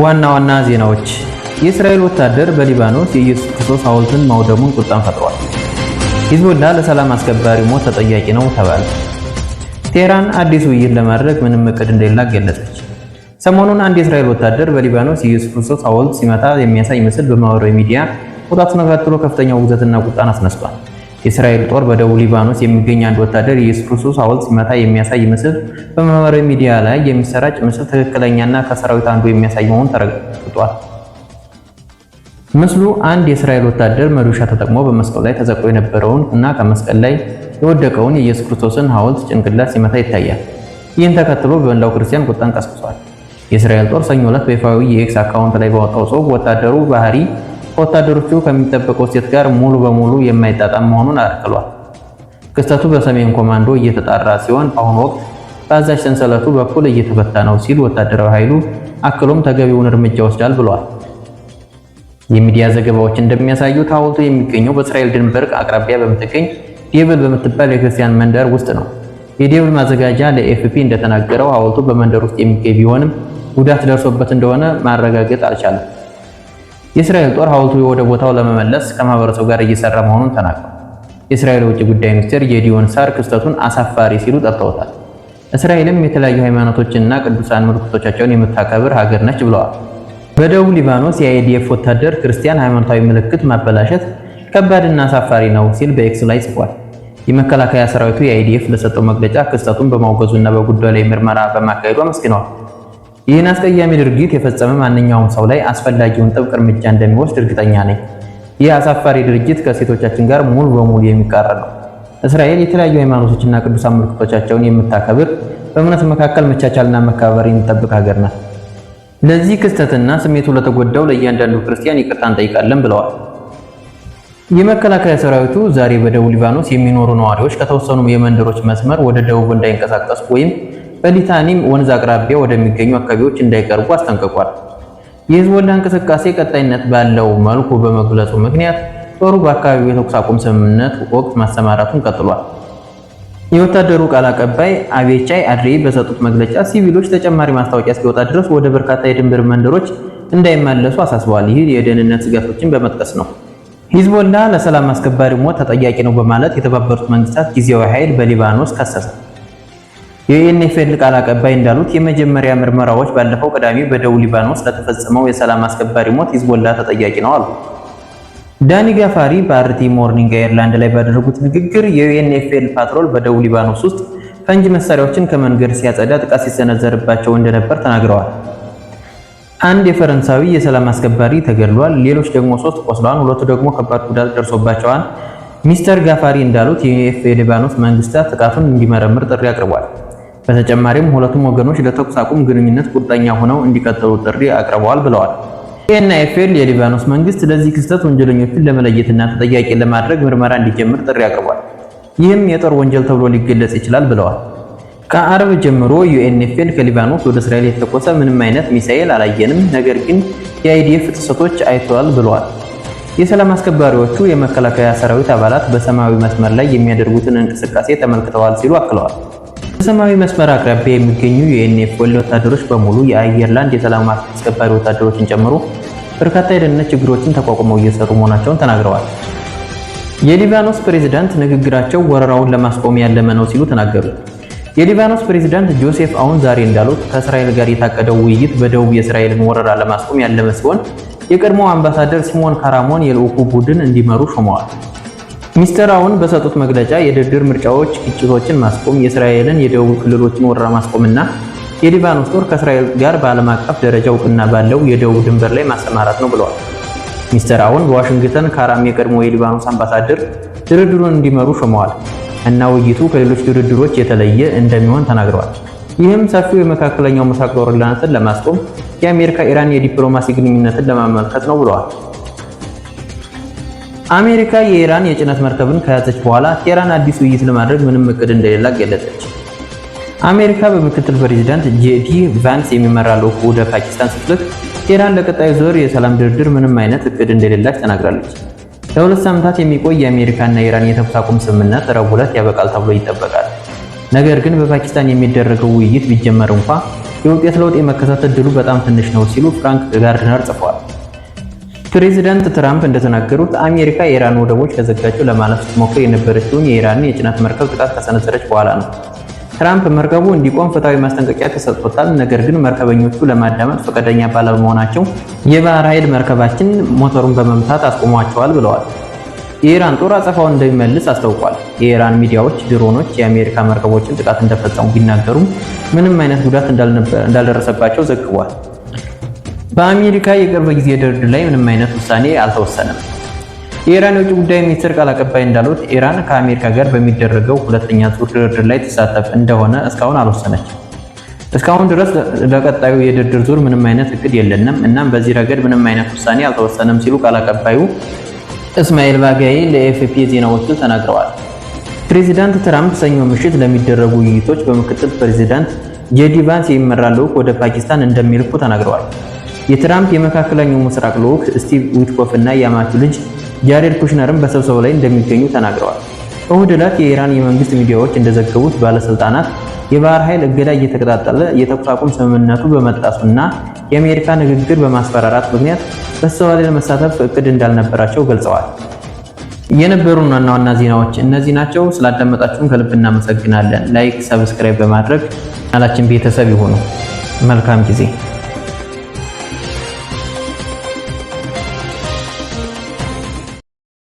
ዋና ዋና ዜናዎች፦ የእስራኤል ወታደር በሊባኖስ የኢየሱስ ክርስቶስ ሐውልትን ማውደሙን ቁጣን ፈጥሯል። ሂዝቦላ ለሰላም አስከባሪ ሞት ተጠያቂ ነው ተባለ። ቴህራን አዲስ ውይይት ለማድረግ ምንም እቅድ እንደሌላት ገለጸች። ሰሞኑን አንድ የእስራኤል ወታደር በሊባኖስ የኢየሱስ ክርስቶስ ሐውልት ሲመታ የሚያሳይ ምስል በማህበራዊ ሚዲያ መውጣቱን ተከትሎ ከፍተኛ ውግዘትና ቁጣን አስነስቷል። የእስራኤል ጦር በደቡብ ሊባኖስ የሚገኝ አንድ ወታደር የኢየሱስ ክርስቶስ ሐውልት ሲመታ የሚያሳይ ምስል በማህበራዊ ሚዲያ ላይ የሚሰራጭ ምስል ትክክለኛና ከሰራዊት አንዱ የሚያሳይ መሆኑን ተረጋግጧል። ምስሉ አንድ የእስራኤል ወታደር መዶሻ ተጠቅሞ በመስቀል ላይ ተሰቅሎ የነበረውን እና ከመስቀል ላይ የወደቀውን የኢየሱስ ክርስቶስን ሐውልት ጭንቅላት ሲመታ ይታያል። ይህን ተከትሎ በመላው ክርስቲያን ቁጣን ቀስቅሷል። የእስራኤል ጦር ሰኞ ዕለት በይፋዊ የኤክስ አካውንት ላይ ባወጣው ጽሑፍ ወታደሩ ባህሪ ከወታደሮቹ ከሚጠበቀው እሴት ጋር ሙሉ በሙሉ የማይጣጣም መሆኑን አክሏል። ክስተቱ በሰሜን ኮማንዶ እየተጣራ ሲሆን በአሁኑ ወቅት በአዛዥ ሰንሰለቱ በኩል እየተፈታ ነው ሲል ወታደራዊ ኃይሉ አክሎም ተገቢውን እርምጃ ወስዳል ብሏል። የሚዲያ ዘገባዎች እንደሚያሳዩት ሐውልቱ የሚገኘው በእስራኤል ድንበር አቅራቢያ በምትገኝ ዴብል በምትባል የክርስቲያን መንደር ውስጥ ነው። የዴብል ማዘጋጃ ለኤኤፍፒ እንደተናገረው ሐውልቱ በመንደር ውስጥ የሚገኝ ቢሆንም ጉዳት ደርሶበት እንደሆነ ማረጋገጥ አልቻለም። የእስራኤል ጦር ሐውልቱ ወደ ቦታው ለመመለስ ከማህበረሰቡ ጋር እየሰራ መሆኑን ተናግሯል። የእስራኤል የውጭ ጉዳይ ሚኒስትር ጌዲዮን ሳር ክስተቱን አሳፋሪ ሲሉ ጠርተውታል። እስራኤልም የተለያዩ ሃይማኖቶችንና ቅዱሳን ምልክቶቻቸውን የምታከብር ሀገር ነች ብለዋል። በደቡብ ሊባኖስ የአይዲኤፍ ወታደር ክርስቲያን ሃይማኖታዊ ምልክት ማበላሸት ከባድና አሳፋሪ ነው ሲል በኤክስ ላይ ጽፏል። የመከላከያ ሰራዊቱ የአይዲኤፍ ለሰጠው መግለጫ ክስተቱን በማውገዙና በጉዳዩ ላይ ምርመራ በማካሄዱ አመስግነዋል። ይህን አስቀያሚ ድርጊት የፈጸመ ማንኛውም ሰው ላይ አስፈላጊውን ጥብቅ እርምጃ እንደሚወስድ እርግጠኛ ነኝ። ይህ አሳፋሪ ድርጊት ከእሴቶቻችን ጋር ሙሉ በሙሉ የሚቃረን ነው። እስራኤል የተለያዩ ሃይማኖቶችና ቅዱሳን ምልክቶቻቸውን የምታከብር፣ በእምነት መካከል መቻቻልና መከባበር የምትጠብቅ ሀገር ናት። ለዚህ ክስተትና ስሜቱ ለተጎዳው ለእያንዳንዱ ክርስቲያን ይቅርታ እንጠይቃለን ብለዋል። የመከላከያ ሰራዊቱ ዛሬ በደቡብ ሊባኖስ የሚኖሩ ነዋሪዎች ከተወሰኑ የመንደሮች መስመር ወደ ደቡብ እንዳይንቀሳቀሱ ወይም በሊታኒም ወንዝ አቅራቢያ ወደሚገኙ አካባቢዎች እንዳይቀርቡ አስጠንቅቋል። የሂዝቦላ እንቅስቃሴ ቀጣይነት ባለው መልኩ በመግለጹ ምክንያት ጦሩ በአካባቢው የተኩስ አቁም ስምምነት ወቅት ማሰማራቱን ቀጥሏል። የወታደሩ ቃል አቀባይ አቬቻይ አድሬ በሰጡት መግለጫ ሲቪሎች ተጨማሪ ማስታወቂያ እስኪወጣ ድረስ ወደ በርካታ የድንበር መንደሮች እንዳይመለሱ አሳስበዋል። ይህ የደህንነት ስጋቶችን በመጥቀስ ነው። ሂዝቦላ ለሰላም አስከባሪ ሞት ተጠያቂ ነው በማለት የተባበሩት መንግስታት ጊዜያዊ ኃይል በሊባኖስ ከሰሰ። የዩኤንኤፍኤል ቃል አቀባይ እንዳሉት የመጀመሪያ ምርመራዎች ባለፈው ቅዳሜ በደቡብ ሊባኖስ ለተፈጸመው የሰላም አስከባሪ ሞት ሂዝቦላ ተጠያቂ ነው አሉ። ዳኒ ጋፋሪ በአርቲ ሞርኒንግ አየርላንድ ላይ ባደረጉት ንግግር የዩኤንኤፍኤል ፓትሮል በደቡብ ሊባኖስ ውስጥ ፈንጂ መሳሪያዎችን ከመንገድ ሲያጸዳ ጥቃት ሲሰነዘርባቸው እንደነበር ተናግረዋል። አንድ የፈረንሳዊ የሰላም አስከባሪ ተገድሏል፣ ሌሎች ደግሞ ሶስት ቆስለዋል፣ ሁለቱ ደግሞ ከባድ ጉዳት ደርሶባቸዋል። ሚስተር ጋፋሪ እንዳሉት የዩኤፍ የሊባኖስ መንግስታት ጥቃቱን እንዲመረምር ጥሪ አቅርቧል። በተጨማሪም ሁለቱም ወገኖች ለተኩስ አቁም ግንኙነት ቁርጠኛ ሆነው እንዲቀጥሉ ጥሪ አቅርበዋል ብለዋል። ኤንኤፍኤል የሊባኖስ መንግስት ለዚህ ክስተት ወንጀለኞችን ለመለየትና ተጠያቂ ለማድረግ ምርመራ እንዲጀምር ጥሪ አቅርቧል። ይህም የጦር ወንጀል ተብሎ ሊገለጽ ይችላል ብለዋል። ከአርብ ጀምሮ ዩኤንኤፍኤል ከሊባኖስ ወደ እስራኤል የተተኮሰ ምንም አይነት ሚሳኤል አላየንም፣ ነገር ግን የአይዲኤፍ ጥሰቶች አይተዋል ብለዋል። የሰላም አስከባሪዎቹ የመከላከያ ሰራዊት አባላት በሰማያዊ መስመር ላይ የሚያደርጉትን እንቅስቃሴ ተመልክተዋል ሲሉ አክለዋል። በሰማያዊ መስመር አቅራቢያ የሚገኙ የዩኤንኤፍኤል ወታደሮች በሙሉ የአየርላንድ የሰላም አስከባሪ ወታደሮችን ጨምሮ በርካታ የደህንነት ችግሮችን ተቋቁመው እየሰሩ መሆናቸውን ተናግረዋል። የሊባኖስ ፕሬዝዳንት ንግግራቸው ወረራውን ለማስቆም ያለመ ነው ሲሉ ተናገሩ። የሊባኖስ ፕሬዝዳንት ጆሴፍ አውን ዛሬ እንዳሉት ከእስራኤል ጋር የታቀደው ውይይት በደቡብ የእስራኤልን ወረራ ለማስቆም ያለመ ሲሆን የቀድሞው አምባሳደር ሲሞን ካራሞን የልዑኩ ቡድን እንዲመሩ ሾመዋል። ሚስተር አውን በሰጡት መግለጫ የድርድር ምርጫዎች ግጭቶችን ማስቆም፣ የእስራኤልን የደቡብ ክልሎችን ወረራ ማስቆምና የሊባኖስ ጦር ከእስራኤል ጋር በዓለም አቀፍ ደረጃ እውቅና ባለው የደቡብ ድንበር ላይ ማሰማራት ነው ብለዋል። ሚስተር አውን በዋሽንግተን ካራም የቀድሞ የሊባኖስ አምባሳደር ድርድሩን እንዲመሩ ሾመዋል እና ውይይቱ ከሌሎች ድርድሮች የተለየ እንደሚሆን ተናግረዋል። ይህም ሰፊው የመካከለኛው ምስራቅ ጦርነትን ለማስቆም የአሜሪካ ኢራን የዲፕሎማሲ ግንኙነትን ለማመልከት ነው ብለዋል። አሜሪካ የኢራን የጭነት መርከብን ከያዘች በኋላ ቴህራን አዲስ ውይይት ለማድረግ ምንም እቅድ እንደሌላት ገለጸች። አሜሪካ በምክትል ፕሬዚዳንት ጄዲ ቫንስ የሚመራ ልዑክ ወደ ፓኪስታን ስትልክ ቴህራን ለቀጣዩ ዙር የሰላም ድርድር ምንም አይነት እቅድ እንደሌላት ተናግራለች። ለ2 ሳምንታት የሚቆይ የአሜሪካና የኢራን የተኩስ አቁም ስምምነት ረቡዕ ዕለት ያበቃል ተብሎ ይጠበቃል። ነገር ግን በፓኪስታን የሚደረገው ውይይት ቢጀመር እንኳ የውጤት ለውጥ የመከሰት እድሉ በጣም ትንሽ ነው ሲሉ ፍራንክ ጋርድነር ጽፈዋል። ፕሬዚዳንት ትራምፕ እንደተናገሩት አሜሪካ የኢራን ወደቦች ከዘጋችው ለማለፍ ስትሞክር የነበረችውን የኢራንን የጭነት መርከብ ጥቃት ከሰነዘረች በኋላ ነው። ትራምፕ መርከቡ እንዲቆም ፍትሐዊ ማስጠንቀቂያ ተሰጥቶታል፣ ነገር ግን መርከበኞቹ ለማዳመጥ ፈቃደኛ ባለመሆናቸው የባህር ኃይል መርከባችን ሞተሩን በመምታት አስቆሟቸዋል ብለዋል። የኢራን ጦር አጸፋውን እንደሚመልስ አስታውቋል። የኢራን ሚዲያዎች ድሮኖች የአሜሪካ መርከቦችን ጥቃት እንደፈጸሙ ቢናገሩም ምንም አይነት ጉዳት እንዳልደረሰባቸው ዘግቧል። በአሜሪካ የቅርብ ጊዜ ድርድር ላይ ምንም አይነት ውሳኔ አልተወሰነም። የኢራን የውጭ ጉዳይ ሚኒስትር ቃል አቀባይ እንዳሉት ኢራን ከአሜሪካ ጋር በሚደረገው ሁለተኛ ዙር ድርድር ላይ ትሳተፍ እንደሆነ እስካሁን አልወሰነችም። እስካሁን ድረስ ለቀጣዩ የድርድር ዙር ምንም አይነት እቅድ የለንም፣ እናም በዚህ ረገድ ምንም አይነት ውሳኔ አልተወሰነም ሲሉ ቃል አቀባዩ እስማኤል ባጋይ ለኤኤፍፒ የዜና ወኪል ተናግረዋል። ፕሬዚዳንት ትራምፕ ሰኞ ምሽት ለሚደረጉ ውይይቶች በምክትል ፕሬዚዳንት ጄዲ ቫንስ የሚመራ ልዑክ ወደ ፓኪስታን እንደሚልኩ ተናግረዋል። የትራምፕ የመካከለኛው ምስራቅ ልዑክ ስቲቭ ዊትኮፍ እና የአማቹ ልጅ ጃሬድ ኩሽነርም በስብሰባው ላይ እንደሚገኙ ተናግረዋል። እሁድ ዕለት የኢራን የመንግስት ሚዲያዎች እንደዘገቡት ባለስልጣናት የባህር ኃይል እገዳ እየተቀጣጠለ የተኩስ አቁም ስምምነቱ በመጣሱና የአሜሪካ ንግግር በማስፈራራት ምክንያት በስብሰባ ላይ ለመሳተፍ እቅድ እንዳልነበራቸው ገልጸዋል። የነበሩን ዋና ዋና ዜናዎች እነዚህ ናቸው። ስላዳመጣችሁን ከልብ እናመሰግናለን። Like፣ subscribe በማድረግ ቻናላችን ቤተሰብ ይሁኑ። መልካም ጊዜ።